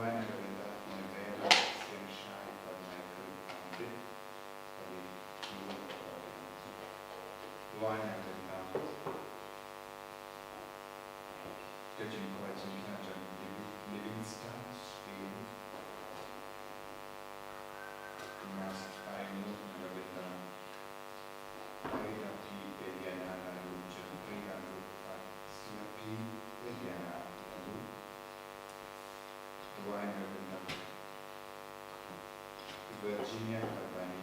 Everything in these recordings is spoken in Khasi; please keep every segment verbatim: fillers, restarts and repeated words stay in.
Duwai na ka bynta Monibela Siangshai bad Michael Pandit, bad i Duwai na ka bynta ka jingkwah jingkhiah jong Livingstone Street, Thomas Ainguh na ka bynta Aida P. Eliana Naidu, Jeffrey Naidu, bad Sila P. Eliana Naidu. Duwai na ka bynta Virginia Kalpani,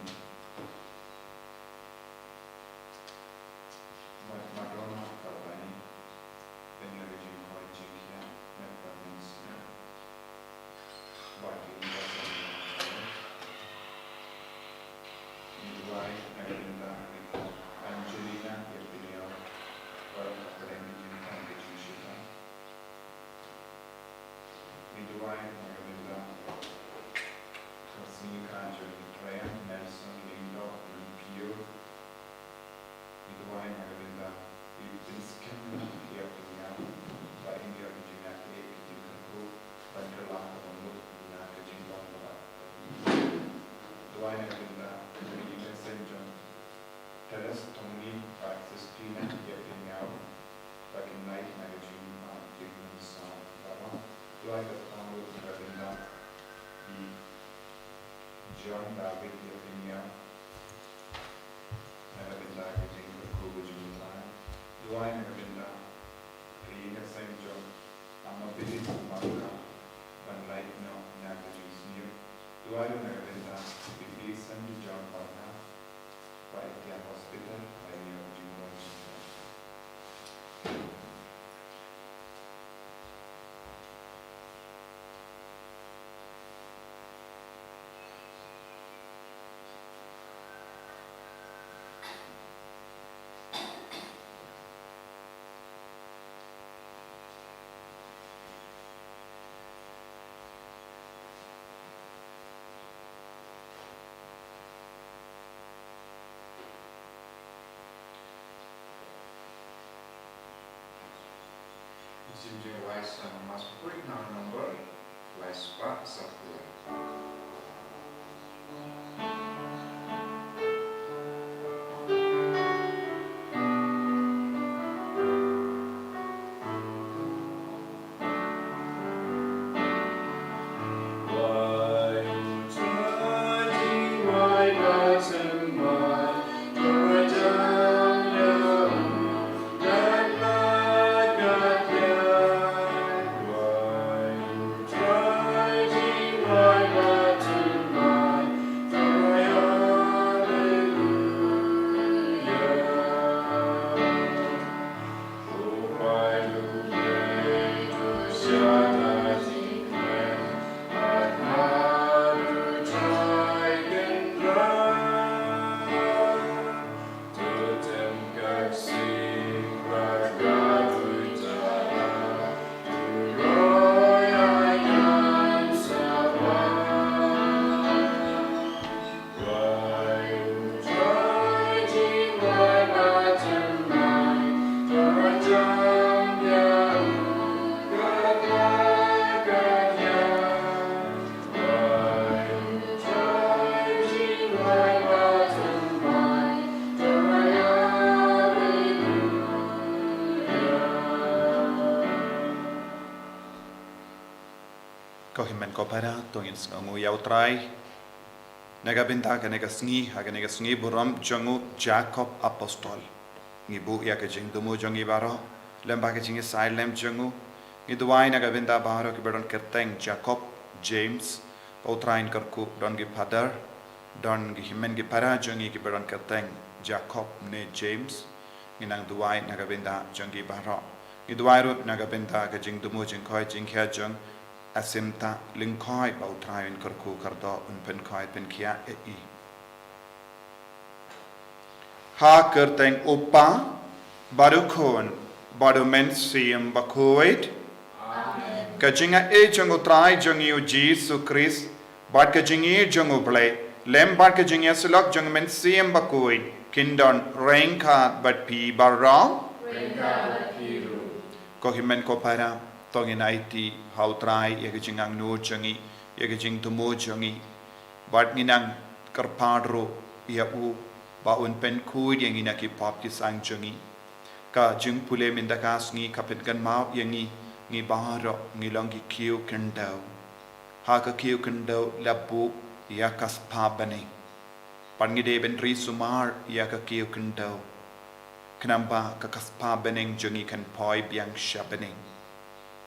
Mad-, Madonna Kalpani, pynlong ka jingkwah jingkhiah, met bad mynsiem. Bad ïa ngi baroh. Ngi duwai na ka bynta Angelina Ïapinïaw, baroh hapdeng ka jingpang ka jingshitang. Ngi duwai na ka bynta ka sngi ka jong i Ryan Nelson Lyngdoh Lyngpio. Ngi duwai na ka bynta i Pynskhem Ïapinïaw, ba in ïoh ka jingïaid ka jingkyrkhu ban kylla kaba mut na ka jinglong kaba. Duwai na ka bynta i Innocent jong Teres Thongni bad Sistina Ïapinïaw, ba kin lait na ka jingmynsiem baroh. Duwai kaba mut na ka bynta i John David Ïapinïaw, na ka bynta ka jingkyrkhu ka jong U Trai. Duwai na ka bynta ka ïing ka sem jong Amabilis Markha, ban lait noh na ka jingsniew. Duwai ruh na ka bynta i Gleason John Markha, ba i tiah hospital, ba i ïoh jingpang. Jingim jong u Laisang Mass Puri, number lai spah saw phew. Ko hynmen ko para, to ngin sngewnguh ïa U Trai na ka bynta kane ka sngi, ha kane ka sngi burom jong u Jakob Apostol. Ngi buh ïa ka jingthmu jong ngi baroh lem bad ka jingïasaid lem jong u. Ngi duwai na ka bynta baroh kiba don kyrteng Jakob, James, ba U Trai un kyrkhu, don ki father, don ki hynmen ki para jong ngi kiba don kyrteng Jakob ne James. Ngi nang duwai na ka bynta jong ki baroh. Ngi duwai ruh na ka bynta ka jingthmu jingkoit jingkhiah jong Asimta Lyngkhoi, ba U Trai un kyrkhu kyrdoh, un pynkhiah pynkhiah ïa i. Ha ka kyrteng U Kpa, bad U Khun, bad U Mynsiem Bakhuid. Amen. Ka jingaiei jong U Trai jong ngi U Jisu Khrist, bad ka jingïeit jong U Blei, lem bad ka jingïasyllok jong U Mynsiem Bakhuid, kin don ryngkat bad phi baroh. Ryngkat bad phi ruh. Ko hynmen ko para, To ngin aiti ha U Trai ïa ka jingangnud jong ngi, ïa ka jingthmu jong ngi. Bad ngin nang kyrpad ruh ïa u ba un pynkhuid ïa ngi na ki pop ki sang jong ngi. Ka jingpule mynta ka sngi ka pynkynmaw ïa ngi, ngi baroh ngi long ki kiew khyndew. Ha ka kiew khyndew la buh ïa ka spah bneng. Bad ngi dei ban ri sumar ïa ka kiew khyndew. Khnang ba ka, ka spah bneng jong ngi kan poi biang sha bneng.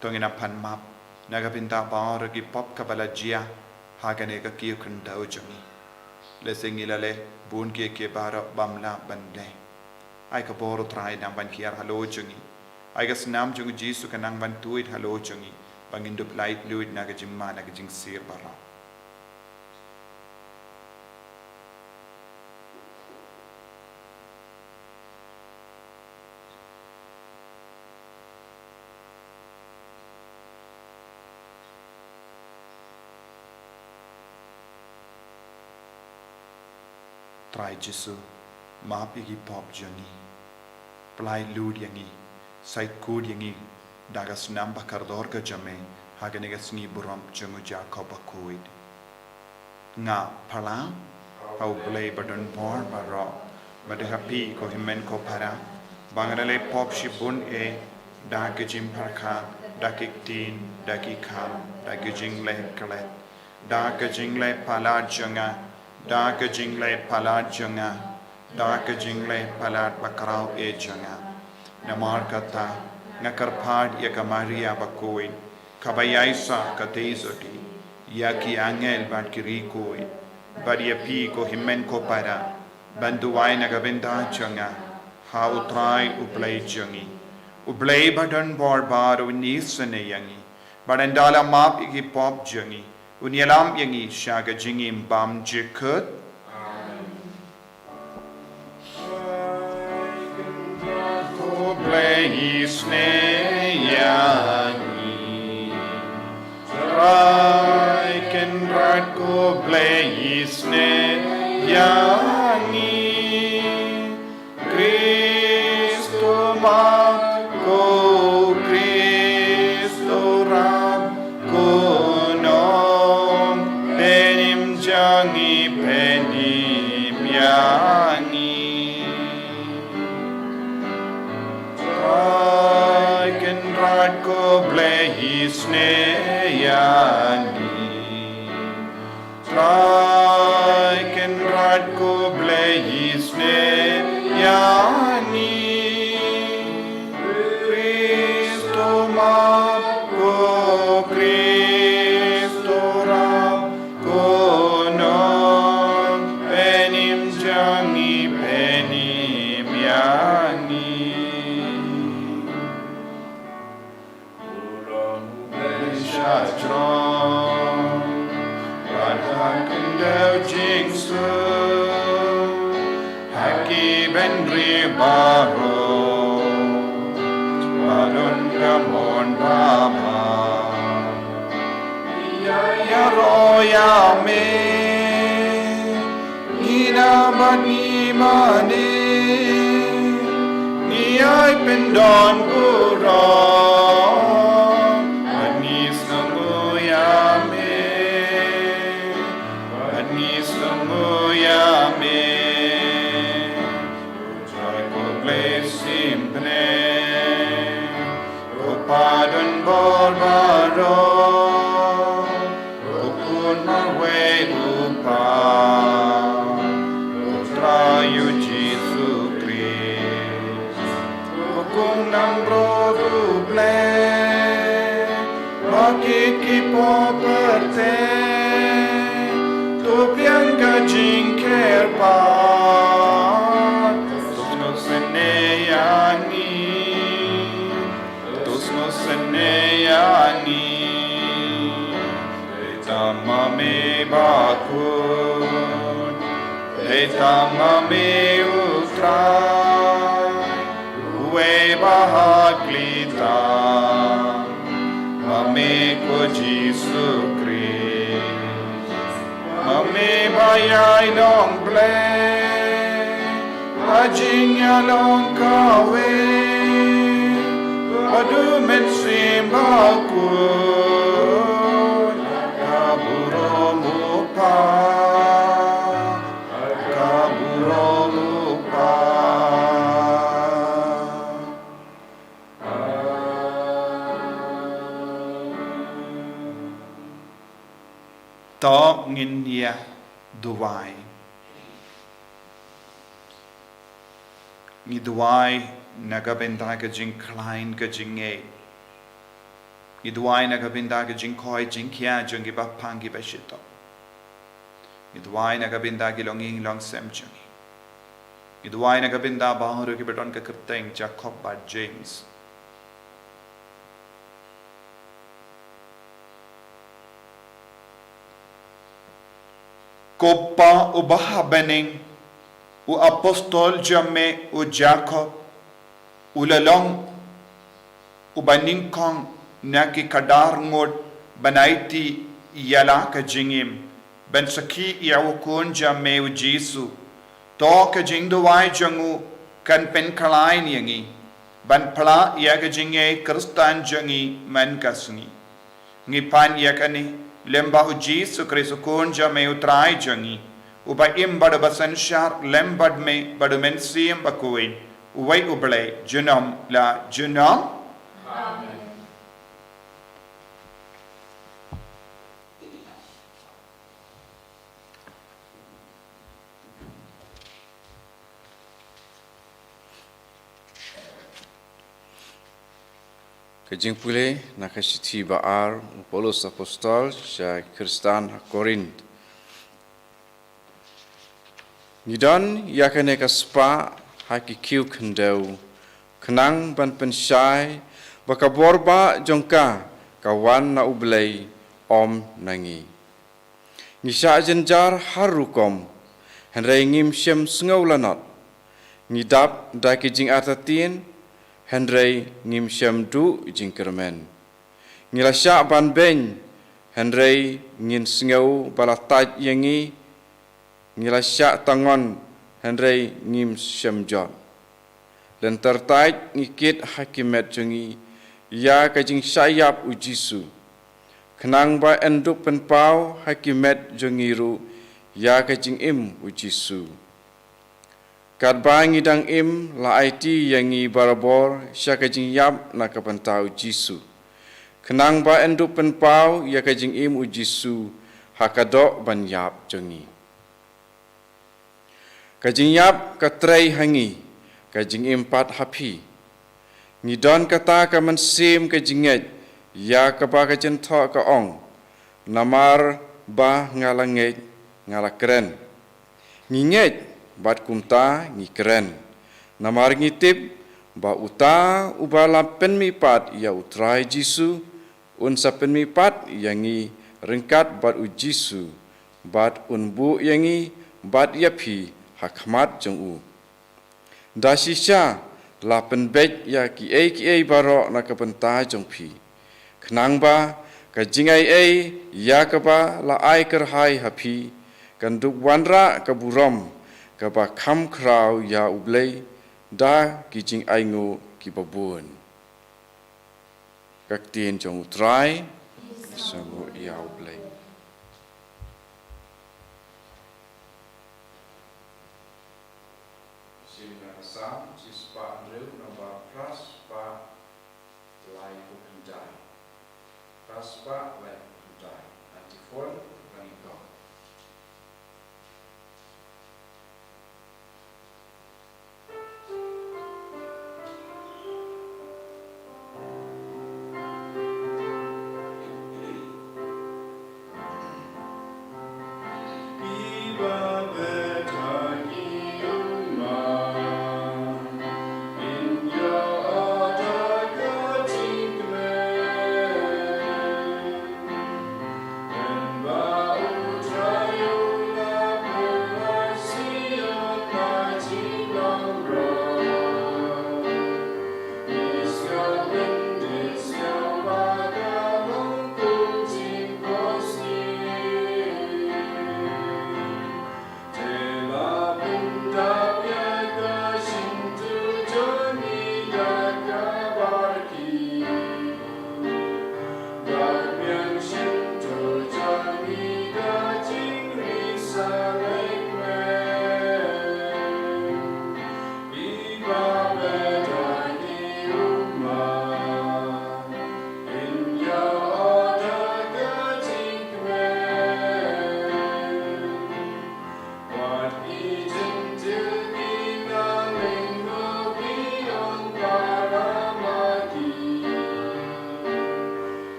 To ngin ïa pan map na ka bynta baroh ki pop kaba la jia ha kane ka kiew khyndew jong ngi. Lehse ngi la leh bun kiei kiei baroh bym lah ban leh. Ai ka bor U Trai nang ban hiar halor jong ngi. Ai ka snam jong U Jisu ka nang ban tuid halor jong ngi. Ba ngin dup laitluid na ka jingma na ka jingsir baroh. Trai Jisu, map ïa ki pop jong ngi. Pyllait lut ïa ngi, sait kut ïa ngi da ka snam ba kordor ka jong me ha kane ka sngi burom jong U Jakob bakhuid. Nga pyrshang ha U Blei badonbor baroh, bad ha phi ko hynmen ko para, ba nga la leh pop shibun eh da ka jingpyrkhat, da ki ktien, da ki kam, da ki jingleh klet, da ka jingleh palat jong nga, da ka jingleh palat jong nga, da ka jingleh palat bakhraw eh jong nga. Namar kata nga kyrpad ïa ka Maria bakhuid, kaba ïaisah ka tei soti ïa ki angel bad ki rikui, bad ïa phi ko hynmen ko para, ban duwai na ka bynta jong nga ha U Trai U Blei jong ngi. U Blei badonbor baroh un isynei ïa ngi, bad ynda la map ïa ki pop jong ngi, un ïalam ïa ngi sha ka jingim bymjukut. Ko Blei isynei ïa ngi. Trai Kynrad ko Blei isynei ïa ngi. Khrist u map, ko Khrist u rap, ko nongpynim jong ngi, pynim ïa ngi. Trai Kynrad ko Blei isynei ïa ngi. Trai Kynrad ko Blei isynei ïa ngi. Khrist u map, ko Khrist u rap, ko nongpynim jong ngi, pynim ïa ngi. Burom U Blei sha jrong, bad ha khyndew jingsuk, ha ki bynriew baroh, ba don ka mon ba bha. Ïa, ïaroh ïa me, ngi na bad ngi mane, ngi ai pyndon burom, bad ngi sngewnguh ïa me, bad ngi sngewnguh ïa me. Trai ko Blei symbai, ko Pa donbor baroh, ko Khun marwei U Kpa, ko Trai U Jisu Khrist, ko Kynrad U Blei, ba kit ki pop pyrthei, to biang ka jingkyrpad, to sngewsynei ïa ngi, to sngewsynei ïa ngi. Dei tang ma me bakhuid, dei tang ma me U Trai, uwei ba ha khlieh tam, ma me ko Jisu Khrist, ma me ba ïai long Blei ha jingïalong kawei bad U Mynsiem Ka burom u Kpa, ka burom u Kpa. To ngin ïa duwai. Ngi duwai na ka bynta ka jingkhlaiñ ka jingngeit. Ngi duwai na ka bynta ka jingkoit jingkhiah jong ki baphang ki bashitom. Ngi duwai na ka bynta ki longïing longsem jong ngi. Ngi duwai na ka bynta baroh kiba don ka kyrteng Jakob bad James. Ko Pa uba ha bneng, u apostol jong me u Jakob u la long uba nyngkong na ki khadar ngut ban aiti ïa la ka jingim, ban sakhi ïa u Khun jong me u Jisu. To ka jingduwai jong u kan pynkhlaiñ ïa ngi ban phla ïa ka jingngeit Khristan jong ngi man ka sngi. Ngi pan ïa kane lyngba u Jisu Khrist u Khun jong me u Trai jong ngi, uba im bad uba synshar lem bad me bad u Mynsiem Bakhuid, uwei U Blei junom la junom. Amen. Ka jingpule na ka shithi ba ar u Paulus apostol sha Khristan ha Korinth. Ngi don ïa kane ka spah ha ki khiew khyndew, khnang ban pynshai ba ka bor bah jong ka ka wan na U Blei, ym na ngi. Ngi shah jynjar har rukom, hynrei ngim shym sngew lanot. Ngi dap da ki jingartatien, hynrei ngim shym duh jingkyrmen. Ngi la shah ban beiñ, hynrei ngin sngew ba la tait ïa ngi. Ngi la shah tangon, hynrei ngim shym jot. Lynter tait ngi kit ha ki met jong ngi ïa ka jingshah ïap u Jisu, khnang ba yn dup pynpaw ha ki met jong ngi ruh ïa ka jingim u Jisu. Katba ngi dang im, la aiti ïa ngi barabor sha ka jingïap na ka bynta u Jisu, khnang ba yn dup pynpaw ïa ka jingim u Jisu ha ka doh ban ïap jong ngi. Ka jingïap ka trei ha ngi, ka jingim pat ha phi. Ngi don kata ka mynsiem ka jingngeit, ïa kaba ka jingthoh ka ong, namar ba nga la ngeit, nga la kren. Ngi ngeit bad kumta ngi kren, namar ngi tip ba uta uba la pynmihpat ïa u Trai Jisu, un sa pynmihpat ïa ngi ryngkat bad u Jisu, bad un buh ïa ngi bad ïa phi ha khmat jong u. Da shisha la pynbeit ïa kiei kiei baroh na ka bynta jong phi, khnang ba ka jingai ei ïa kaba la ai kyrhai ha phi kan dup wanrah ka burom kaba kham khraw ïa U Blei da ki jingainguh kiba bun. Ka ktien jong u Trai. Sngewbha ïa U Blei. Shim na ka Salm shispah hynriew, namba phra spah laiphew khyndai. Phra spah laiphew khyndai. Antiphon, ba ngin ong.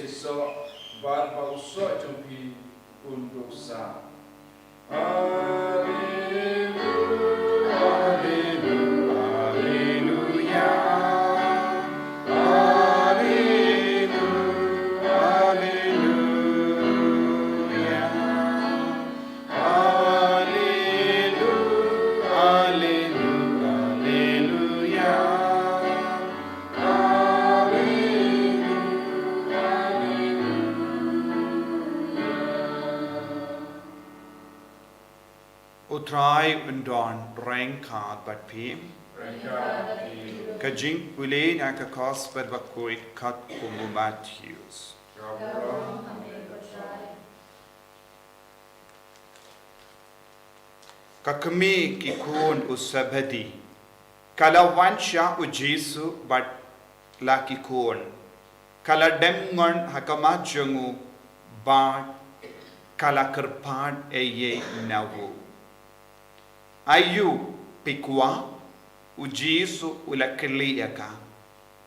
soh, bad ba u soh jong phi un duh sah. Haleluya, haleluya, haleluya, haleluya. Haleluya, haleluya, haleluya, haleluya. U Trai un don ryngkat bad phi. Ryngkat bad phi. Ka jingpule na ka Gospel bakhuid katkum u Mathaios. Ka burom ha me ko Trai. Ka kmie ki khun u Sebedi ka la wan sha u Jisu bad la ki khun. Ka la dem ngon ha khmat jong u bad ka la kyrpad ei ei na u. Aïu phi kwah? U Jisu u la kylli ïa ka.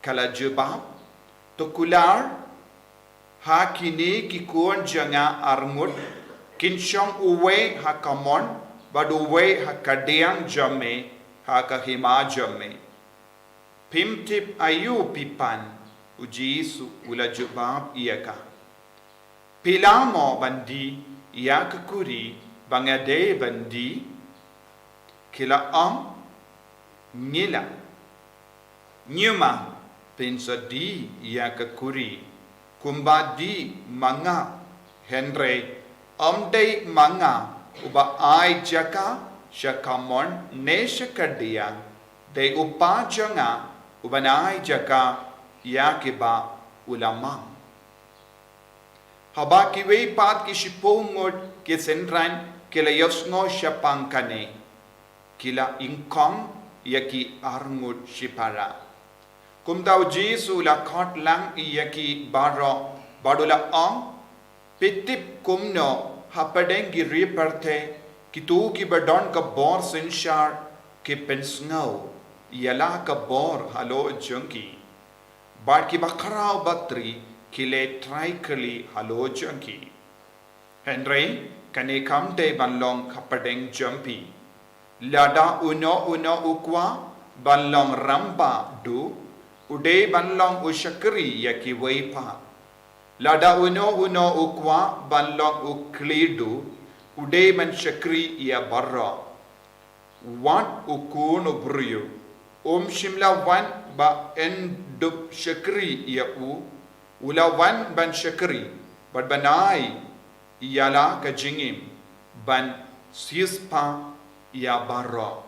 Ka la jubab, to kular, ha kine ki khun jong nga arngut, kin shong uwei ha ka mon bad uwei ha ka diang jong me ha ka hima jong me. Phim tip aïu phi pan? U Jisu u la jubab ïa ka. Phi lah mo ban die ïa ka kurim ba nga dei ban die? Ki la ong, ngi lah. Ñiuma phin sa die ïa ka kurim kumba die ma nga? Hynrei ym dei ma nga uba ai jaka sha ka mon ne sha ka diang, dei u Kpa jong nga uban ai jaka ïa kiba u la mang. Haba kiwei pat ki shiphew ngut ki synran ki la ïohsngew shaphang kane, ki la nyngkong ïa ki arngut shipara. Kumta u Jisu u la khot lang ïa ki baroh bad u la ong, phi tip kumno hapdeng ki ri pyrthei kito kiba don ka bor synshar ki pynsngew ïa la ka bor halor jong ki, bad kiba khraw batri ki leh trai kali halor jong ki. Hynrei kane kam dei ban long hapdeng jong phi. Lada uno uno u kwah ban long rangbah duh, u dei ban long u shakri ïa kiwei pat. Lada uno uno u kwah ban long u khlieh duh, u dei ban shakri ïa baroh. Wat u Khun u briew um shym la wan ba un dup shakri ïa u, u la wan ban shakri bad ban ai ïa la ka jingim ban siewspah ïa baroh.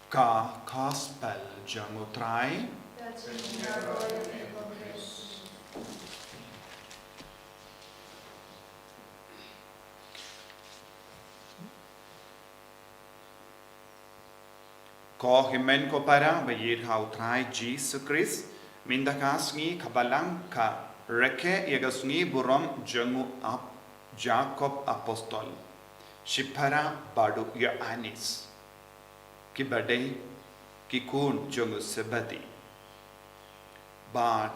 Ka Gospel jong u Trai. Ko hynmen ko para ba ïeit ha u Trai Jisu Krist, mynta ka sngi ka Balang ka rakhe ïa ka sngi burom jong u ap Jakob Apostol, shipara bad u Ïoannis, kiba dei ki khun jong u Sebedi. Bad,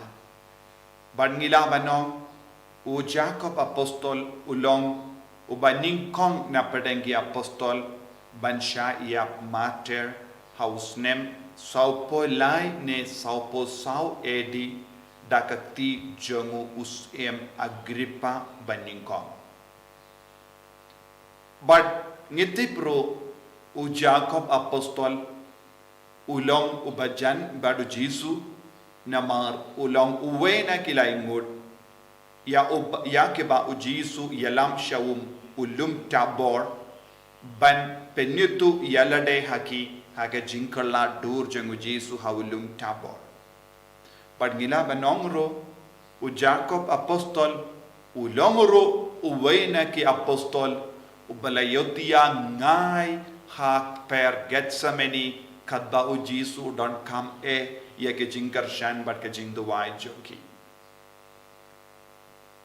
bad ngi lah ban ong, u Jakob Apostol u long uba nyngkong na pdeng ki apostol ban shah ïap martir ha u snem sawphew lai ne sawphew saw A D da ka kti jong u syiem Agrippa ba nyngkong. Bad ngi tip ruh u Jakob Apostol u long uba jan bad u Jisu, namar u long uwei na ki lai ngut ïa u, ïa kiba u Jisu u ïalam sha u, u lum Tabor, ban pynithuh ïa lade ha ki, ha ka jingkylla dur jong u Jisu ha u lum Tabor. Bad ngi lah ban ong ruh, u Jakob Apostol u long ruh uwei na ki apostol uba la ïohthiah ngai ha kper Gethsemane, katba u Jisu u donkam eh ïa ka jingkyrshan bad ka jingduwai jong ki.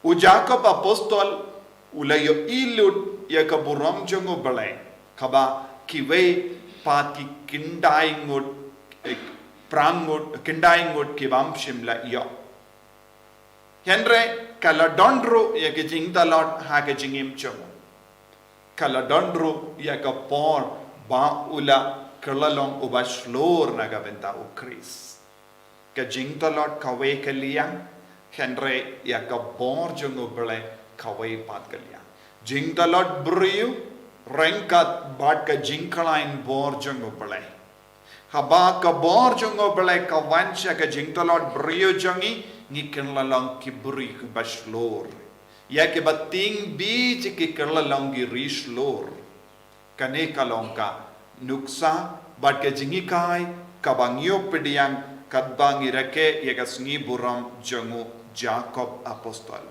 U Jakob Apostol u la ïohi lut ïa ka burom jong U Blei, kaba kiwei pat ki khyndai ngut, eh, phra ngut, khyndai ngut ki bym shym la ïoh. Hynrei ka la don ruh ïa ka jingtlot ha ka jingim jong u. Ka la don ruh ïa ka por ba u la kyllon uba shlur na ka bynta U Khrist. Ka jingtlot kawei ka liang, hynrei ïa ka bor jong U Blei kawei pat ka liang. Jingtlot briew ryngkat bad ka jingkhlaiñ bor jong U Blei. Haba ka bor jong U Blei ka wan sha ka jingtlot briew jong ngi, ngi kylla long ki briew kiba shlur. Ïa kiba tieng bha ki kylla long ki ri shlur. Kane ka long ka nuksa bad ka jinghikai kaba ngi ïoh pdiang katba ngi rakhe ïa ka sngi burom jong u Jakob Apostol.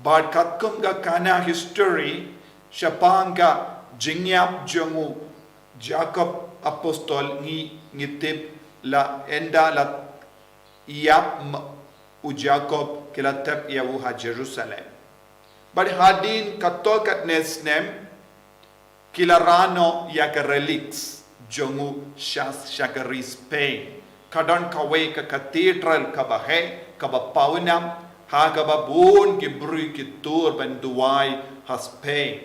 Bad katkum ka khana history, shaphang ka jingïap jong u Jakob Apostol ngi, ngi tip la ynda la ïap ma-, u Jakob ki la thep ïa u ha Jerusalem. Bad hadien katto katne snem ki la rah noh ïa ka relics jong u sha, sha ka ri Spain. Ka don kawei ka cathedral kaba heh, kaba pawnam, ha kaba bun ki briew ki tur ban duwai ha Spain.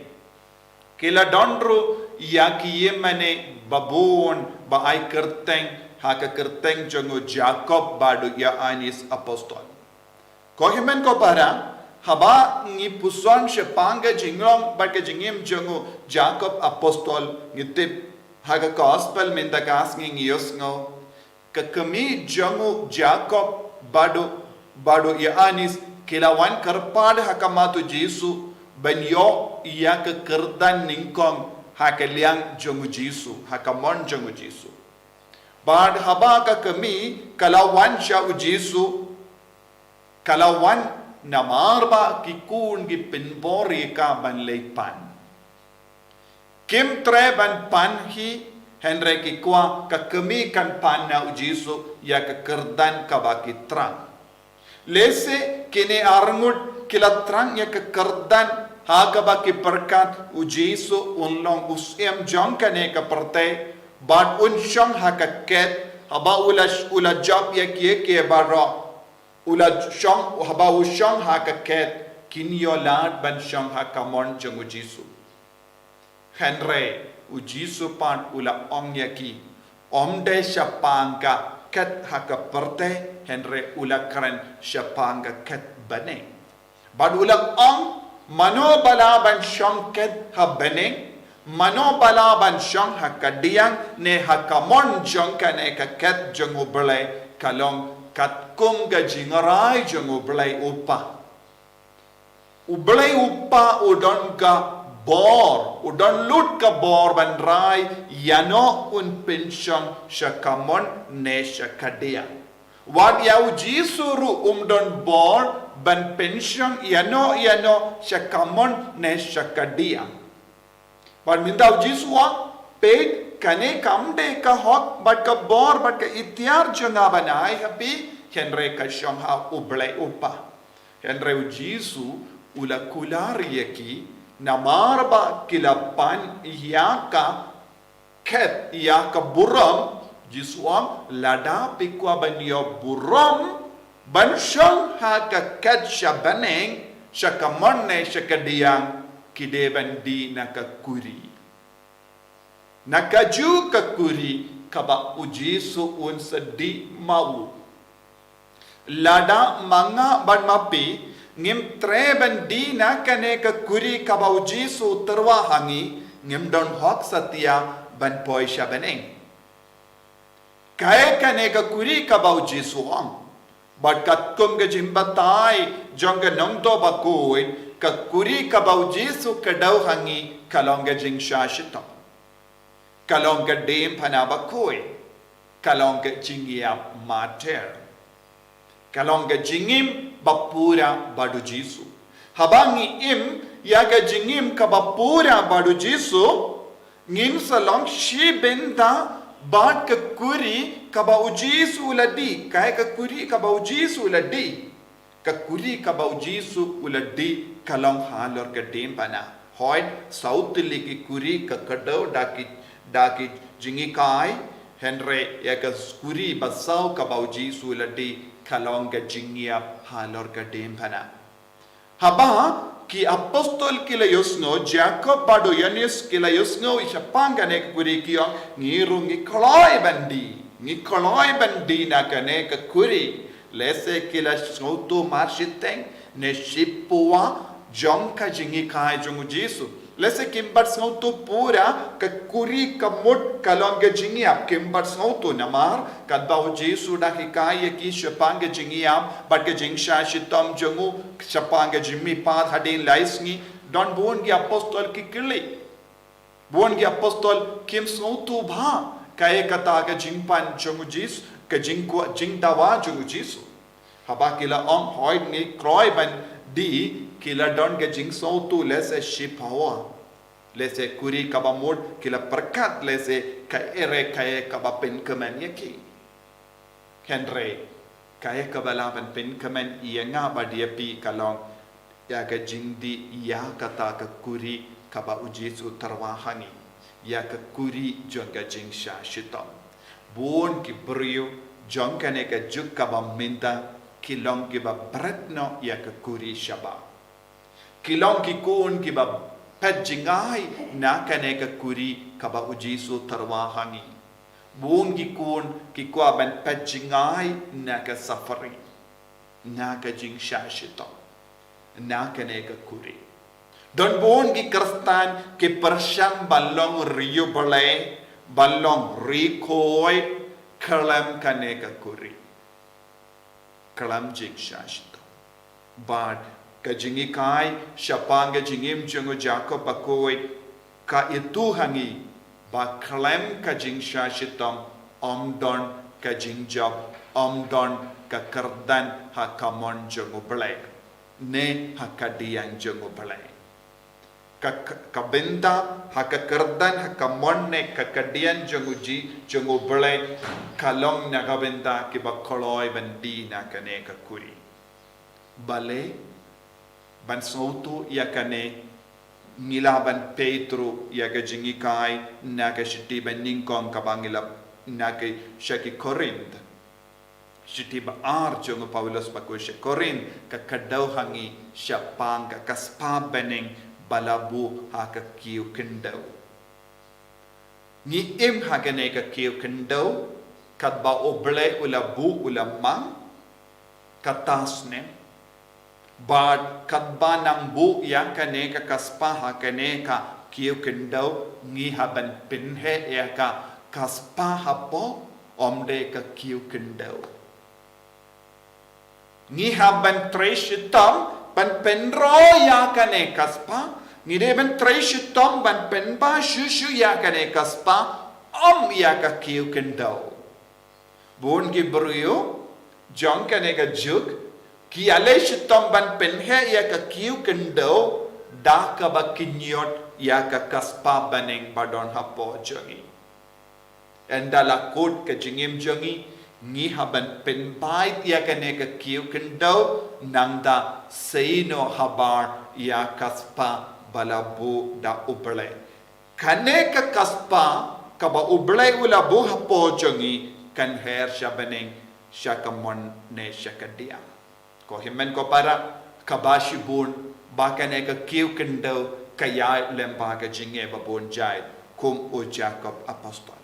Ki la don ruh ïa ki ïingmane ba bun ba ai kyrteng ha ka kyrteng jong u Jakob bad u Ïoannis Apostol. Ko hynmen ko para, haba ngi puson shaphang ka jinglong bad ka jingim jong u Jakob Apostol, ngi tip ha ka gospel mynta ka sngi ngi ïohsngew, ka kmie jong u Jakob bad u, bad u Ïoannis ki la wan kyrpad ha khmat u Jisu ban ïoh ïa ka kyrdan nyngkong ha ka liang jong u Jisu, ha ka mon jong u Jisu. Bad haba ka kmie ka la wan sha u Jisu, ka la wan namar ba ki khun ki pynbor ïa ka ban leit pan. Kim treh ban pan hi, hynrei ki kwah ka kmie kan pan na u Jisu ïa ka kyrdan kaba ki trang. Lehse kine arngut ki la trang ïa ka kyrdan ha kaba ki pyrkhat u Jisu un long u syiem jong kane ka pyrthei, bad un shong ha ka khet, haba u la, u la jop ïa kiei kiei baroh. U la shong, haba u shong ha ka khet, kin ïoh lad ban shong ha ka mon jong u Jisu. Hynrei u Jisu pat u la ong ïa ki, ym dei shaphang ka khet ha ka pyrthei, hynrei u la kren shaphang ka khet bneng. Bad u la ong, mano ba lah ban shong khet ha bneng, mano ba lah ban shong ha kadiang ne ha ka mon jong kane ka khet jong U Blei, ka long katkum ka jingrai jong U Blei U Kpa. U Blei U Kpa u don ka bor, u don lut ka bor ban rai ïano un pynshong sha ka mon ne sha kadiang. Wat ïa u Jisu ruh um don bor ban pynshong ïano ïano sha ka mon ne sha kadiang. Bad mynta u Jisu u ong, peit, kane kam dei ka hok bad ka bor bad ka iktiar jong nga ban ai ha phi, hynrei ka shong ha U Blei U Kpa. Hynrei u Jisu u la kular ïa ki, namar ba ki la pan ïa ka khet, ïa ka burom, Jisu u ong, lada phi kwah ban ïoh burom ban shong ha ka khet sha bneng, sha ka mon ne sha kadiang, ki dei ban dih na ka khuri. Na kajuh ka khuri kaba u Jisu un sa dih ma u. Lada ma nga bad ma phi ngim treh ban dih na kane ka khuri kaba u Jisu u tyrwa ha ngi, ngim don hok satia ban poi sha bneng. Kaei kane ka khuri kaba u Jisu u ong? Bad katkum ka jingbatai jong ka nongthoh bakhuid, ka khuri kaba u Jisu u kdew ha ngi ka long ka jingshah shitom. Ka long ka diengphna bakhuid. Ka long ka jingïap martir. Ka long ka jingim ba pura bad u Jisu. Haba ngi im ïa ka jingim kaba pura bad u Jisu, ngin sa long shi bynta bad ka khuri kaba u Jisu u la dih, kaei ka khuri kaba u Jisu u la dih. Ka khuri kaba u Jisu u la dih ka long halor ka diengphna. Hooid, saw tylli ki kurim ka kdew da ki, da ki jinghikai, hynrei ïa ka kurim ba saw kaba u Jisu u la die ka long ka jingïap halor ka diengphna. Haba ki apostol ki la ïohsngew, Jakob bad u Ïoannis ki la ïohsngew shaphang kane ka kurim ki ong, ngi ruh ngi kloi ban die, ngi kloi ban die na kane ka kurim. Lehse ki la sngewthuh marshiteng ne shiphew jong ka jinghikai jong u Jisu. Lehse kim pat sngewthuh pura ka kurim ka mut ka long ka jingïap, kim pat sngewthuh namar katba u Jisu u dang hikai ïa ki shaphang ka jingïap bad ka jingshah shitom jong u shaphang ka jingmihpat hadien lai sngi, don bun ki apostol ki kylli. Bun ki apostol kim sngewthuh bha kaei kata ka jingpan jong u Jisu, ka jingkwah jingdawa jong u Jisu. Haba ki la ong hooid ngi kloi ban die, ki la don ka jingsngewthuh lehse shiphew. Lehse kurim kaba mut ki la pyrkhat lehse ka ere kaei kaba pynkmen ïa ki. Hynrei kaei kaba lah ban pynkmen ïa nga bad ïa phi ka long ïa ka jingdie ïa kata ka kurim kaba u Jisu u tyrwa ha ngi, ïa ka kurim jong ka jingshah shitom. Bun ki briew jong kane ka juk kaba mynta ki long kiba bret noh ïa ka kurim shabar. Ki long ki khun kiba peit jngai na kane ka kurim kaba u Jisu u tyrwa ha ngi. Bun ki khun ki kwah ban peit jngai na ka suffering, na ka jingshah shitom, na kane ka kurim. Don bun ki Khristan ki pyrshang ban long ri U Blei, ban long ri khuid khlem kane ka kurim, khlem jingshah shitom. Bad ka jinghikai shaphang ka jingim jong u Jakob bakhuid ka ïathuh ha ngi ba khlem ka jingshah shitom ym don ka jingjop, ym don ka kyrdan ha ka mon jong U Blei ne ha ka diang jong U Blei. Ka, ka, ka bynta ha ka kyrdan, ha ka mon ne ka kadian jong u Ji, jong U Blei, ka long na ka bynta kiba kloi ban die na kane ka kurim. Balei? Ban sngewthuh ïa kane, ngi lah ban peit ruh ïa ka jinghikai na ka shithi banyngkong kaba ngi la, na ka sha ki Korinth. Shithi ba ar jong u Paulus bakhuid sha Korinth, ka kdew ha ngi shaphang ka, ka spah bneng ba la buh ha ka kiew khyndew. Ngi im ha kane ka kiew khyndew, katba U Blei u la buh u la mang, kata snem. Bad katba nang buh ïa kane ka, ka spah ha kane ka kiew khyndew, ngi hap ban pynheh ïa ka, ka spah hapoh, ym dei ka kiew khyndew. Ngi hap ban trei shitom ban pynroi ïa kane ka spah, ngi dei ban trei shitom ban pynbha shuh shuh ïa kane ka spah, ym ïa ka kiew khyndew. Bun ki briew jong kane ka juk ki ïaleh shitom ban pynheh ïa ka kiew khyndew da kaba kynñiot ïa ka, ka spah bneng ba don hapoh jong ngi. Ynda la kut ka jingim jong ngi, ngi hap ban pynbeit ïa kane ka kiew khyndew, nangta sei noh habar ïa ka spah ba la buh da U Blei. Kane ka, ka spah kaba U Blei u la buh hapoh jong ngi kan her sha bneng, sha ka mon ne sha ka diang. Ko hynmen ko para, kaba shibun ba kane ka kiew khyndew ka ïaid lyngba ka jingeh ba bun jait, kum u Jakob apostol.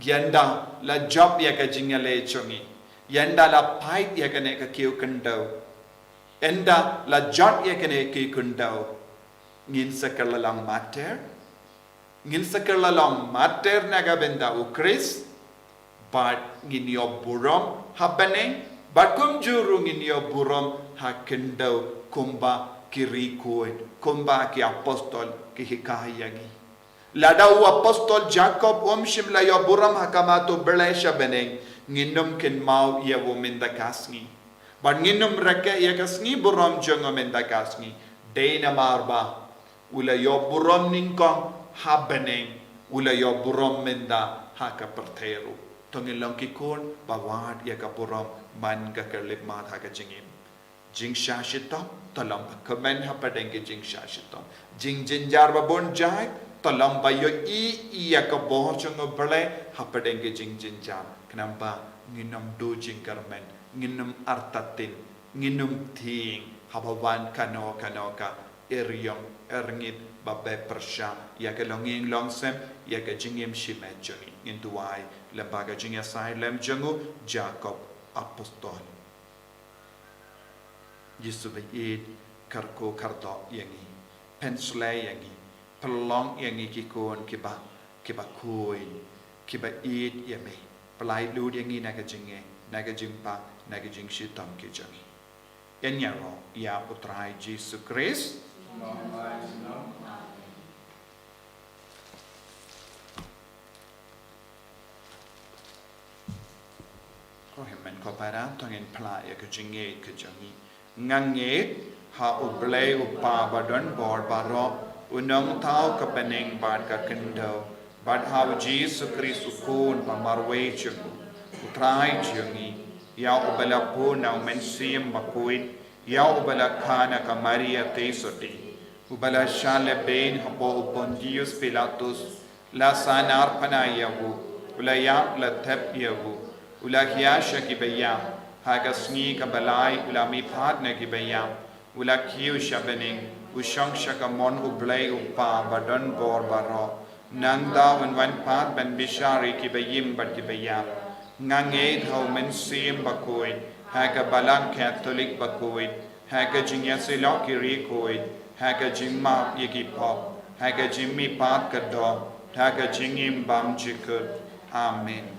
Ynda la jop ïa ka jingïaleh jong ngi, ynda la peit ïa kane ka kiew khyndew, ynda la jot ïa kane ka kiew khyndew, ngin sa kylla long martyr, ngin sa kylla long martyr na ka bynta U Khrist, bad ngin ïoh burom ha bneng, bad kumjuh ruh ngin ïoh burom ha khyndew kumba ki ri khuid, kumba ki apostol ki hikai ïa ngi. Lada u apostol Jakob um shym la ïoh burom ha khmat U Blei sha bneng, ngin ym kynmaw ïa u mynta ka sngi. Bad ngin ym rakhe ïa ka sngi burom jong u mynta ka sngi. Dei namar ba u la ïoh burom nyngkong ha bneng, u la ïoh burom mynta ha ka pyrthei ruh. To ngin long ki khun ba wad ïa ka burom man ka khyllipmat ha ka jingim. Jingshah shitom, to long ba kmen hapdeng ki jingshah shitom. Jingjynjar ba bun jait, to long ba ïohi ïa ka bor jong U Blei hapdeng ki jingjynjar. Khnang ba ngin ym duh jingkyrmen, ngin ym artatien, ngin ym thieng, haba wan kano kano ka eriong, erngit, ba beh pyrshah ïa ka longïing longsem, ïa ka jingim shimet jong ngi. Ngin duwai lyngba ka jingïasaid lem jong u Jakob Apostol. Jisu ba ïeit, kyrkhu kyrdoh ïa ngi, pynshlei ïa ngi, pynlong ïa ngi ki khun kiba, kiba khuid, kiba ïeit ïa me. Pyllait lut ïa ngi na ka jingngeit, na ka jingpang, na ka jingshitom ki jong ngi. Ïaroh ïa U Trai Jisu Khrist. Ko hynmen ko para, to ngin phla ïa ka jingngeit ka jong ngi. Nga ngeit ha U Blei U Kpa ba don bor baroh, U Nongthaw ka bneng bad ka khyndew, bad ha U Jisu Khrist U Khun ba marwei jong U Trai jong ngi, ïa uba la bun na U Mynsiem Bakhuid, ïa uba la kha na ka Maria Theisotti, uba la shah lehbeiñ hapoh u Pontius Pilatus, la sahnarphna ïa u, u la ïap, la thep ïa u, u la hiar sha ki baïap, ha ka sngi kaba lai u la mihpat na ki baïap, u la kiew sha bneng, u shong sha kamon U Blei U Kpa ba don bor baroh. Nangta un wan pat ban bishar ïa ki baïm bad ki baïap. Nga ngeit ha U Mynsiem Bakhuid, ha ka Balang Katholik bakhuid, ha ka jingïasyllok ki riewkhuid, ha ka jingmap ïa ki pop, ha ka jingmihpat ka doh, ha ka jingim bymjukut. Amen.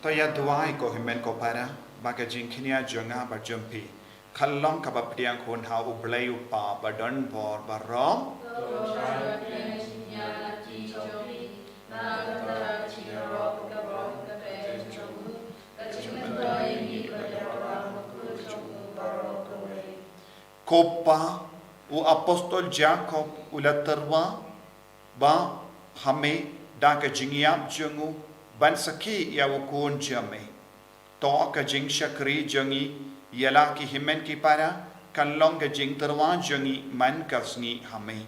To ïa duwai ko hynmen ko para, ba ka jingkñia jong nga bad jong phi kan long kaba pdiang hun ha U Blei U Kpa ba don bor baroh. Ko Pa, u apostol Jakob u la tyrwa ba ha me da ka jingïap jong u ban sakhi ïa u Khun jong me. To ka jingshakri jong ngi ïa la ki hynmen ki para kan long ka jingtyrwa jong ngi man ka sngi ha me.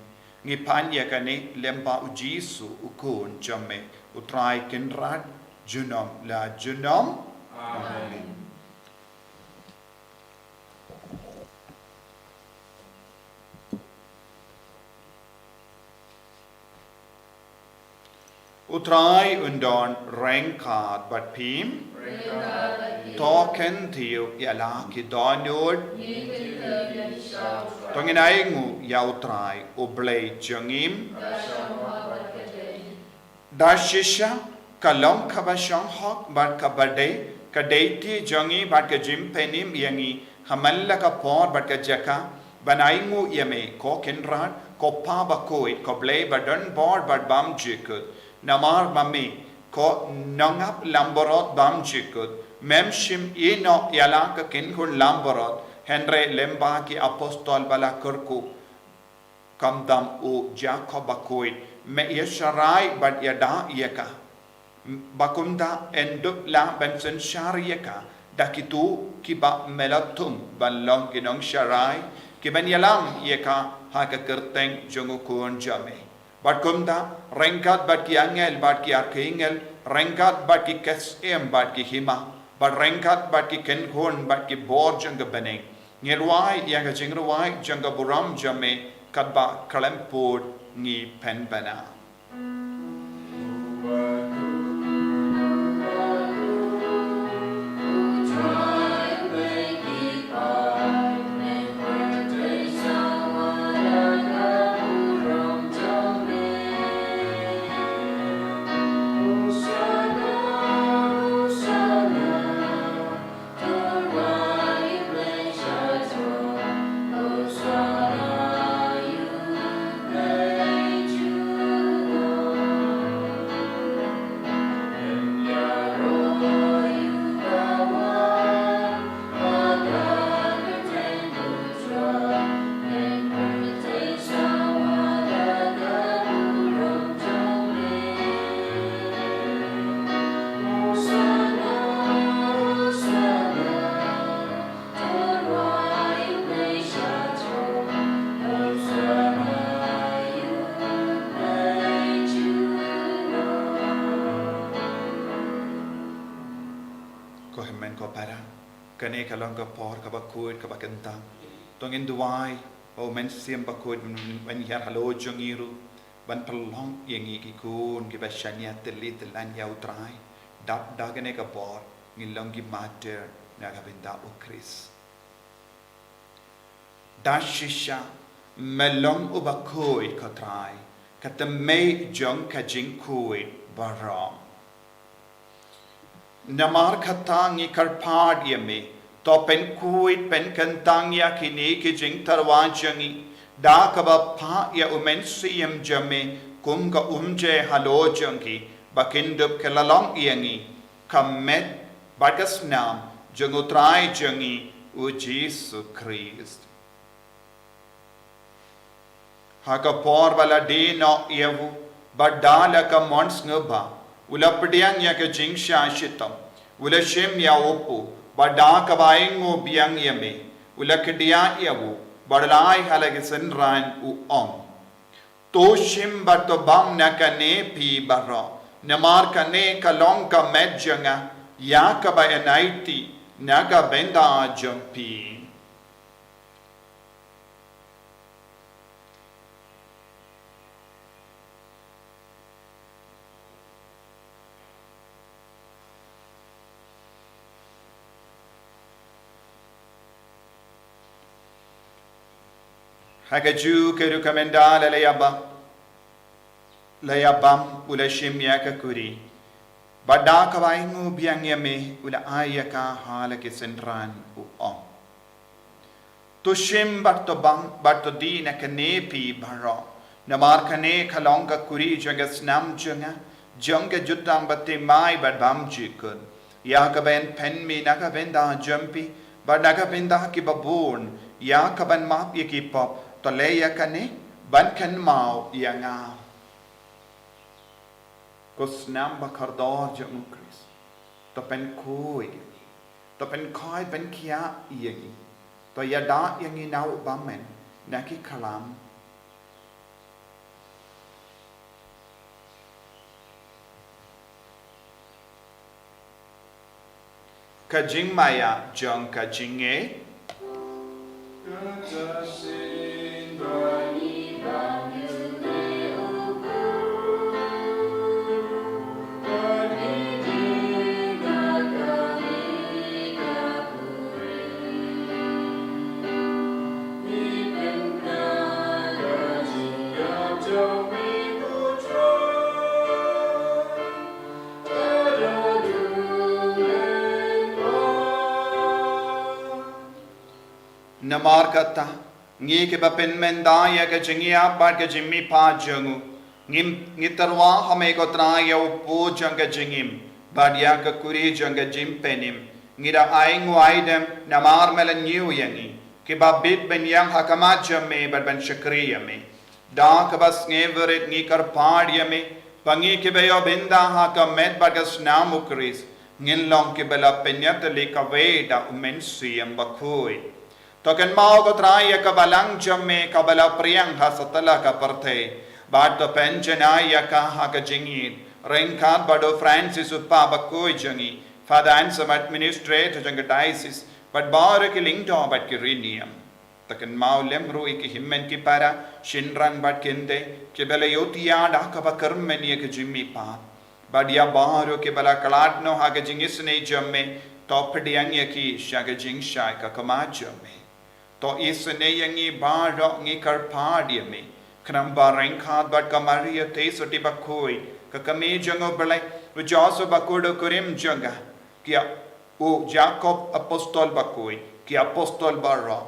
Ngi pan ïa kane lyngba U Jisu U Khun jong me, U Trai Kynrad junom la junom. Amen. U Trai un don ryngkat bad phi. To kyntiew ïa la ki dohnud. To ngin ainguh ïa U Trai U Blei jong ngi. Da shisha ka long kaba shong hok bad kaba dei, ka dei ti jong ngi bad ka jingpynim ïa ngi ha man la ka por bad ka jaka ban ainguh ïa me, ko Kynrad, ko Pa bakhuid, ko Blei ba don bor bad bymjukut. Namar ba me, ko Nongap Langbrot bymjukut, Mem shym ïehnoh ïa la ka kynhun langbrot, hynrei lyngba ki apostol ba la kyrkhu, khamtam u Jakob bakhuid, me ïasharai bad ïada ïa ka. Ba kumta yn dup lah ban synshar ïa ka da kito kiba me la thung ban long ki nongsharai kiban ïalam ïa ka ha ka kyrteng jong u Khun jong me. Bad kumta, ryngkat bad ki angel bad ki archangel, ryngkat bad ki ksiem bad ki hima, bad ryngkat bad ki kynhun bad ki bor jong ka bneng, ngi rwai ïa ka jingrwai jong ka burom jong me katba khlem pud ngi pynbna. Ko hynmen ko para, kane ka long ka por kaba khuid kaba kyntang. To ngin duwai ba u Mynsiem Bakhuid un wan hiar halor jong ngi ruh ban pynlong ïa ngi ki khun kiba shaniah tylli tyllan ïa u Trai. Dap da kane ka bor ngin long ki martyr na ka bynta u Khrist. Da shisha me long uba khuid ko Trai, ka tymmen jong ka jingkhuid baroh. Namar kata ngi kyrpad ïa me, to pynkhuid pynkyntang ïa kine ki jingtyrwa jong ngi da kaba phah ïa u Mynsiem jong me kum ka umjai halor jong ki, ba kin dup ki la long ïa ngi ka met bad ka snam jong u Trai jong ngi u Jisu Khrist. Ha ka por ba la die noh ïa u, bad da la ka mon sngewbha u la pdiang ïa ka jingshah shitom, u la shim ïa u kpu, bad da kaba ainguh biang ïa me u la khie ïa u, bad la ai ha la ki synran u ong: To shim bad to bam na kane phi baroh, namar kane ka long ka met jong nga, ïa kaba yn aiti na ka bynta jong phi. Ha kajuh ka rukom ynda la ïa bam, la ïa bam, u la shim ïa ka kuri, bad da kaba ainguh biang ïa me u la ai ïa ka ha la ki synran u ong: To shim bad to bam bad to die na kane phi baroh, namar kane ka long ka kuri jong ka snam jong nga, jong ka jutang bathymmai bad bymjukut, ïa kaba yn pynmih na ka bynta jong phi bad na ka bynta kiba bun, ïa kaban map ïa ki pop. To leh ïa kane ban kynmaw ïa nga. Ko snam ba kordor jong u Khrist, to pynkhuid ïa ngi, to pynkhuid pynkhiah ïa ngi, to ïada ïa ngi na u bymman na ki khlam. Ka jingmaïa jong ka jingngeit. Namar kata, ngi kiba pynmynta ïa ka jingïap bad ka jingmihpat jong u, ngi, ngi tyrwa ha me ko Trai ïa u kpu jong ka jingim, Bad ïa ka kuri jong ka jingpynim ngi da ai nguaidem namar me la ñiew ïa ngi, kiba bit ban ïeng ha khmat jong me bad ban shakri ïa me. Da kaba sngewrit ngi kyrpad ïa me ba ngi kiba ïoh bynta ha ka met bad ka snam U Khrist ngin long kiba la pynïatylli kawei da U Mynsiem Bakhuid. To kynmaw ko Trai ïa ka balang jong me kaba la pdiang ha satlak ka pyrthei, bad to pynjanai ïa ka ha ka jingïeit ryngkat bad u Francis u Papa bakhuid jong ngi, Father Anselm, Administrator jong ka Diocese, bad baroh ki lyngdoh bad ki riewniam. To kynmaw lem ruh ïa ki hynmen ki para, shynrang bad kynthei, kiba la ïohthiah da kaba kyrmen ïa ka jingmihpat. Bad ïa baroh kiba la khlad noh ha ka jingisynei jong me, to pdiang ïa ki sha ka jingshai ka khmat jong me. To isynei ïa ngi baroh, ngi kyrpad ïa me, khnang ba ryngkat bad ka Maria Theisotti bakhuid, ka kmie jong U Blei, u Joseph bakhuid u kurim jong ka, ki, u Jakob Apostol bakhuid, ki apostol baroh,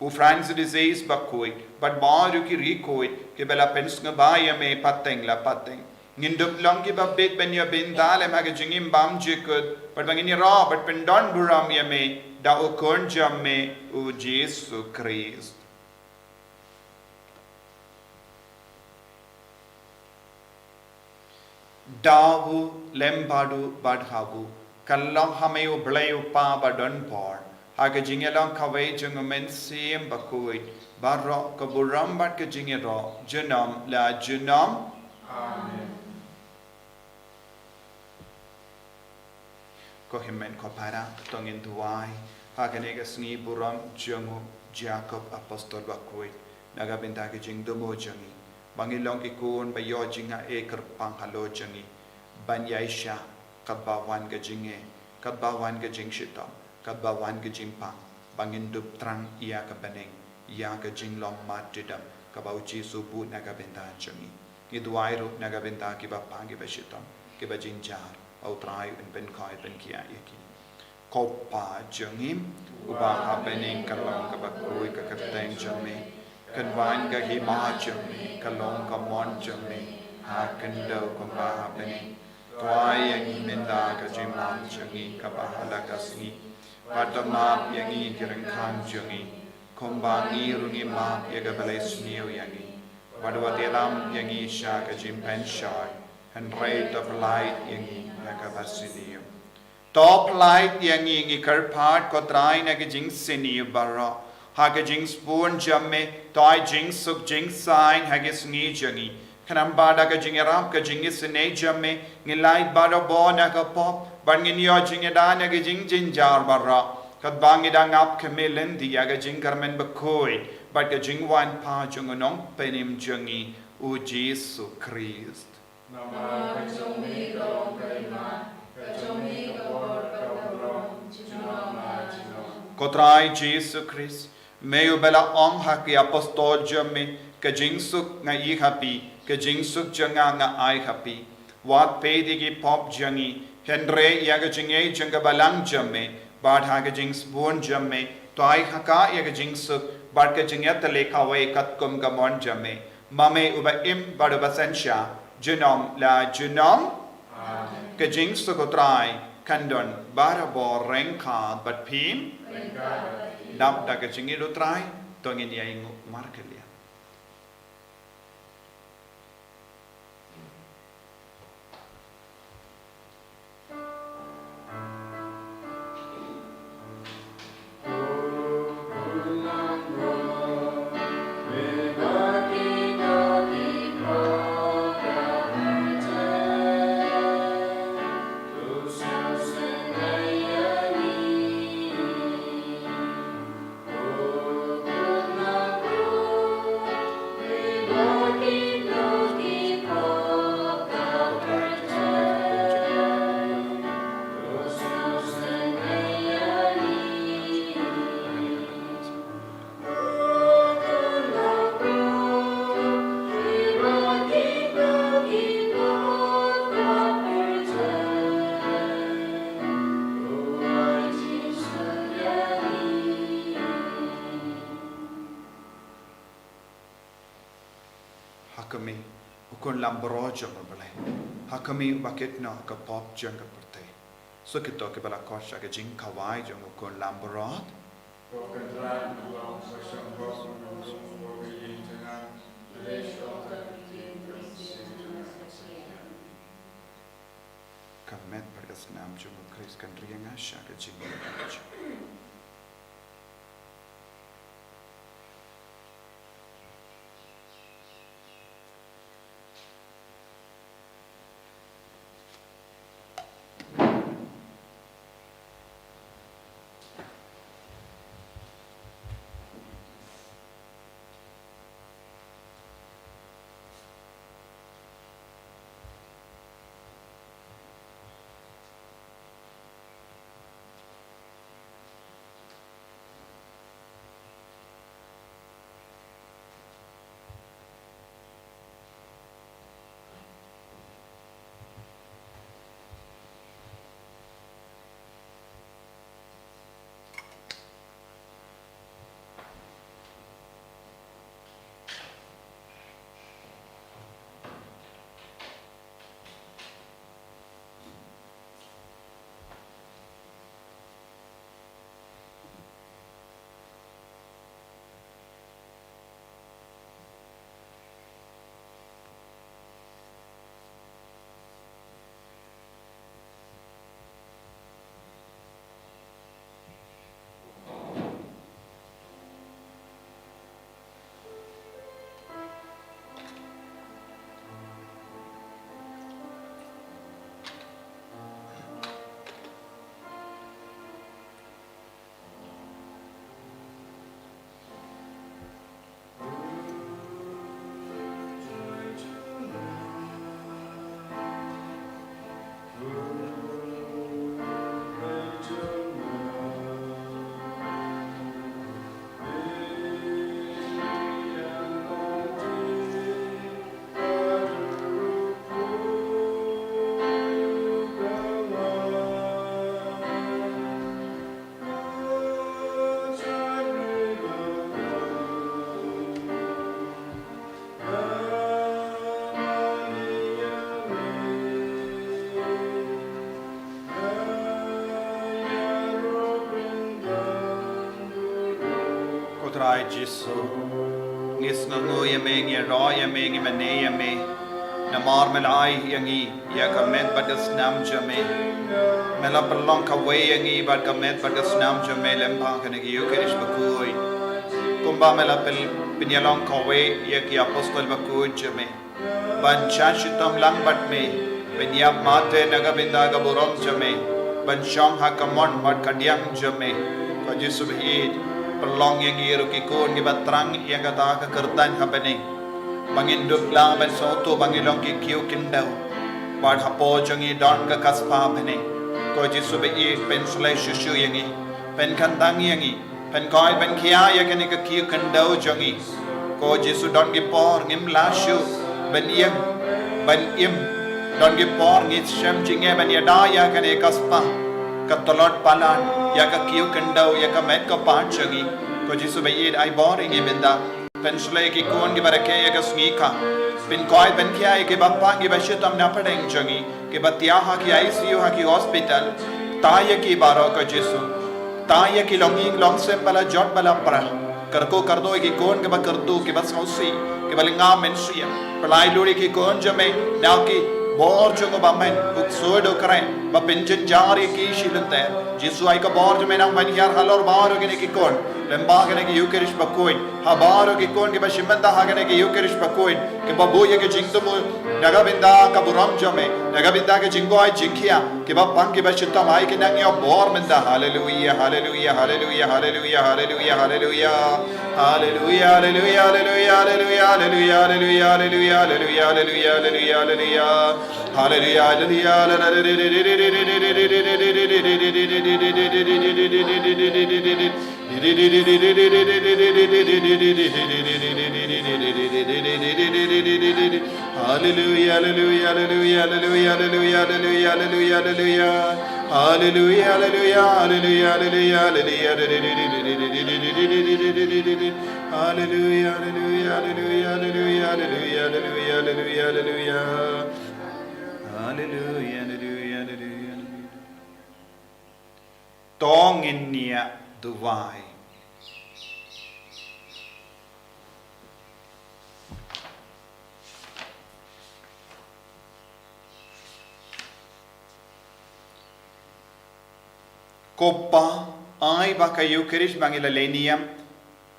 u Francis Assisi bakhuid, bad baroh ki riewkhuid kiba la pynsngewbha ïa me pateng la pateng, ngin dup long kiba bit ban ïoh bynta lem ha ka jingim bymjukut, bad ba ngin ïaroh bad pyndonburom ïa me da u Khun jong me, u Jisu Khrist. Da u lem bad u bad ha u, ka long ha me U Blei U Kpa badonbor, ha ka jingïalong kawei jong U Mynsiem Bakhuid, baroh ka burom bad ka jingïaroh junom la junom. Amen. Ko hynmen ko para, to ngin duwai ha kane ka sngi burom jong u Jakob Apostol bakhuid, na ka bynta ka jingthmu jong ngi, ba ngin long ki khun ba ïoh jingaiei kyrpang halor jong ngi, ban ïaishah katba wan ka jingeh, katba wan ka jingshitom, katba wan ka jingpang, ba ngin dup thrang ïa ka bneng, ïa ka jinglong martyrdom kaba U Jisu buh na ka bynta jong ngi. Ngi duwai ruh na ka bynta kiba pang kiba shitom, kiba jynjar, ba U Trai un pynkhiah pynkhiah ïa ki. Ko Pa jong ngi uba ha bneng, ka long kaba khuid ka kyrteng jong me, kan wan ka hima jong me, ka long ka mon jong me ha khyndew kumba ha bneng. To ai ïa ngi mynta ka jingmap jong ngi kaba ha la ka sngi, bad to map ïa ngi ki ryngkang jong ngi, kumba ngi ruh ngi map ïa kiba la isniew ïa ngi, bad wat ïalam ïa ngi sha ka jingpynshoi, hynrei to pyllait ïa ngi na kaba sniew. To pyllait ïa ngi, ngi kyrpad ko Trai, na ka jingsniew baroh, ha ka jingsbun jong me to ai jingsuk jingsaiñ ha ki sngi jong ngi, khnang ba da ka jingïarap ka jingisynei jong me ngin lait barabor na ka pop, bad ngin ïoh jingïada na ka jingjynjar baroh, katba ngi dang ap khmih lynti ïa ka jingkyrmen bakhuid bad ka jingwan pat jong u Nongpynim jong ngi, u Jisu Khrist. Namar ka jong me ka long ka hima, ka jong me ka bor, ka burom, junom la junom. Ko Trai Jisu Khrist, me uba la ong ha ki apostol jong me, ka jingsuk nga ai ha phi, ka jingsuk jong nga nga ai ha phi. Wat peit ïa ki pop jong ngi, hynrei ïa ka jingaiei jong ka balang jong me, bad ha ka jingsbun jong me to ai ha ka ïa ka jingsuk bad ka jingïatylli kawei katkum ka mon jong me. Ma me uba im bad uba synshar junom la junom. Amen. Ka jingsuk u Trai kan don barabor ryngkat bad phi. Dap da ka jingïeit u Trai, to ngin ïainguh markylliang. Ha ka me, u khun lamb baroh jong u Blei. ha ka mih ba kit noh ka pop jong ka pyrthei. Sa kito kiba la koit sha ka jingkhawai jong u khun lambrot. Ka met bad ka snam jong u Khrist kan ri ïa nga sha ka jingïarap. Ko Trai Jisu, ngi sngewnguh ïa me, ngi ïaroh ïa me, ngi mane ïa me. Namar me la ai ïa ngi ïa ka met bad ka snam jong me. Me la pynlong kawei ïa ngi bad ka met bad ka snam jong me lyngba kane ka Ïukharist bakhuid. Kumba me la pyn, pynïalong kawei ïa ki apostol bakhuid jong me ban shah shitom lang bad me, ban ïap martyr na ka bynta ka burom jong me, ban shong ha ka mon bad ka diang jong me. Ko Jisu baieit, pynlong ïa ngi ruh ki khun kiba thrang ïa kata ka kyrdan ha bneng, ba ngin dup lang ban sngewthuh ba ngi long ki kiew khyndew, bad hapoh jong ngi don ka kaspa bneng. Ko Jisu baieit, pynshlei shuh shuh ïa ngi, pynkyntang ïa ngi, pynkoit pynkhia ïa kane ka kiew khyndew jong ngi. Ko Jisu, don ki por ngim lah shuh ban ïeng ban im, don ki por ngi shem jingeh ban ïada ïa kane ka kaspa, ka tlot palat ïa ka kiew khyndew, ïa ka met ka phad jong ngi. Ko Jisu baieit, ai bor ïa ngi mynta. Pynshlei ki khun kiba rakhe ïa ka sngi ka, pynkoit pynkhia ïa kiba pang kiba shitom na pdeng jong ngi, kiba thiah ha ki I C U ha ki hospital. Tei ïa ki baroh ko Jisu. Tei ïa ki longïing longsem ba la jot ba la pra. Kyrkhu kyrdoh ïa ki khun kiba kyrduh kiba sngewsih kiba lyngngoh mynsiem. Pynlait lut ïa ki khun jong me na ki bor jong u bymman, u ksuid u kren ba pynjynjar ïa ki shi lynter. Jisu, ai ka bor jong me nang ban hiar halor baroh kine ki khun lyngba kane ka Ïukharist bakhuid. Ha baroh ki khun kiba shim bynta ha kane ka Ïukharist bakhuid, kiba buh ïa ka jingthmu na ka bynta ka burom jong me, na ka bynta ka jingkoit jingkhiah, kiba pang kiba shitom, ai ki nang ïoh bor mynta. Haleluia, haleluia, haleluia, haleluia, haleluia, haleluia. Haleluia, haleluia, haleluia, haleluia, haleluia, haleluia, haleluia, haleluia, haleluia, haleluia, haleluia. Haleluia, haleluia, haleluia. Haleluia, haleluia, haleluia, haleluia, haleluia, haleluia, haleluia, haleluia. Haleluia, haleluia, haleluia, haleluia, haleluia. Haleluia, haleluia, haleluia, haleluia, haleluia, haleluia, haleluia, haleluia, haleluia. Haleluia, haleluia, haleluia, haleluia. To ngin ïa duwai. Ko Pa, ai ba ka Eukharist ba ngi la leh niam,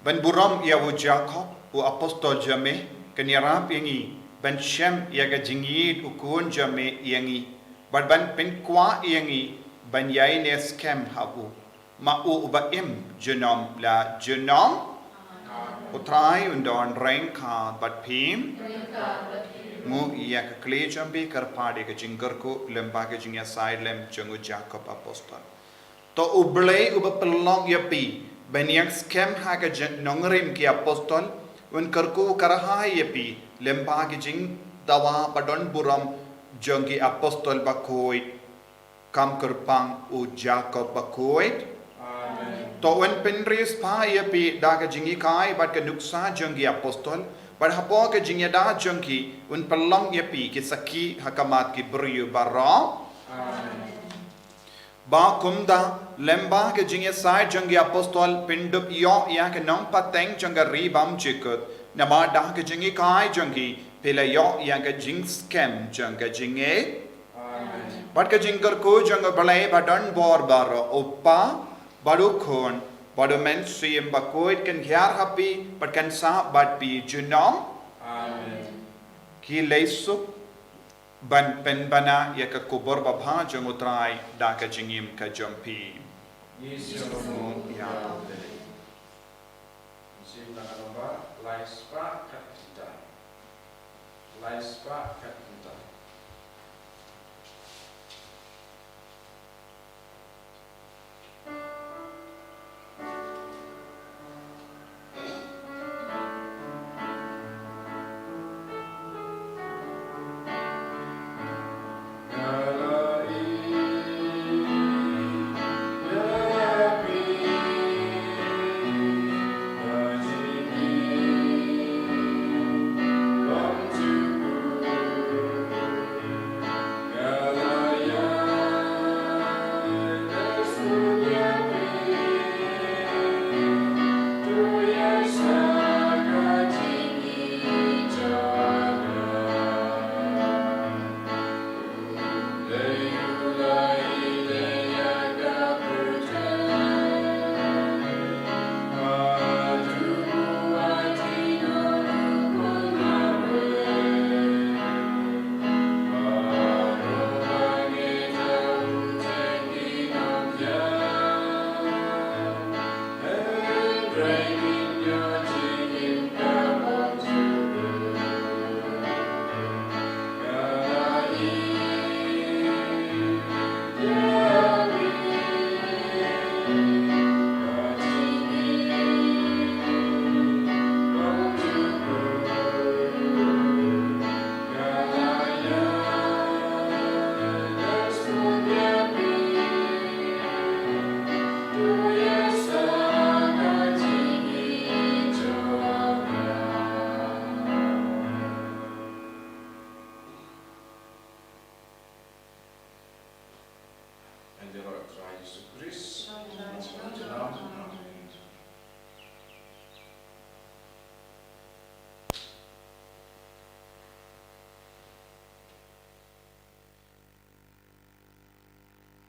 ban burom ïa u Jakob, u apostol jong me, kan ïarap ïa ngi ban shem ïa ka jingïeit u khun jong me ïa ngi, bad ban pynkwah ïa ngi ban ïaineh skhem ha u. Ma u uba im junom la junom. U Trai un don ryngkat bad phi. Nguh ïa ka khlieh jong phi, kyrpad ïa ka jingkyrkhu lem bad ka jingïasaid lem jong u Jakob apostol. To U Blei uba pynlong ïa phi ban ïeng skhem ha ka jingïaid nongrim ki apostol, un kyrkhu kyrhai ïa phi lem bad ka jingdawa ba don burom jong ki apostol bakhuid, kum kyrpang u Jakob bakhuid. Amen. To un pynriewspah ïa phi da ka jinghikai bad ka nuksa jong ki apostol, bad hapoh ka jingïada jong ki un pynlong ïa phi ki sakhi ha khmat ki briew baroh. Amen. Ba kumta lem bad ka jingïasaid jong ki apostol phin dup ïoh ïa ka nongpateng jong ka ri bymjukut, namar da ka jinghikai jong ki phi la ïoh ïa ka jingskhem jong ka jingïeit. Amen. Bad ka jingkyrkhu jong U Blei ba don bor baroh, u Pa, bad u Khun, bad u Mynsiem Bakhuid kan hiar ha phi bad kan sah bad phi junom. Amen. Ki leit suk ban pynbna ïa ka khubor babha jong U Trai da ka jingim ka jong phi. Ngi sngewbha ïa phi. Mynsiem na ka nongwei, lai spah khatkhyndai. Lai spah khatkhyndai. Ïa U Trai Jisu Khrist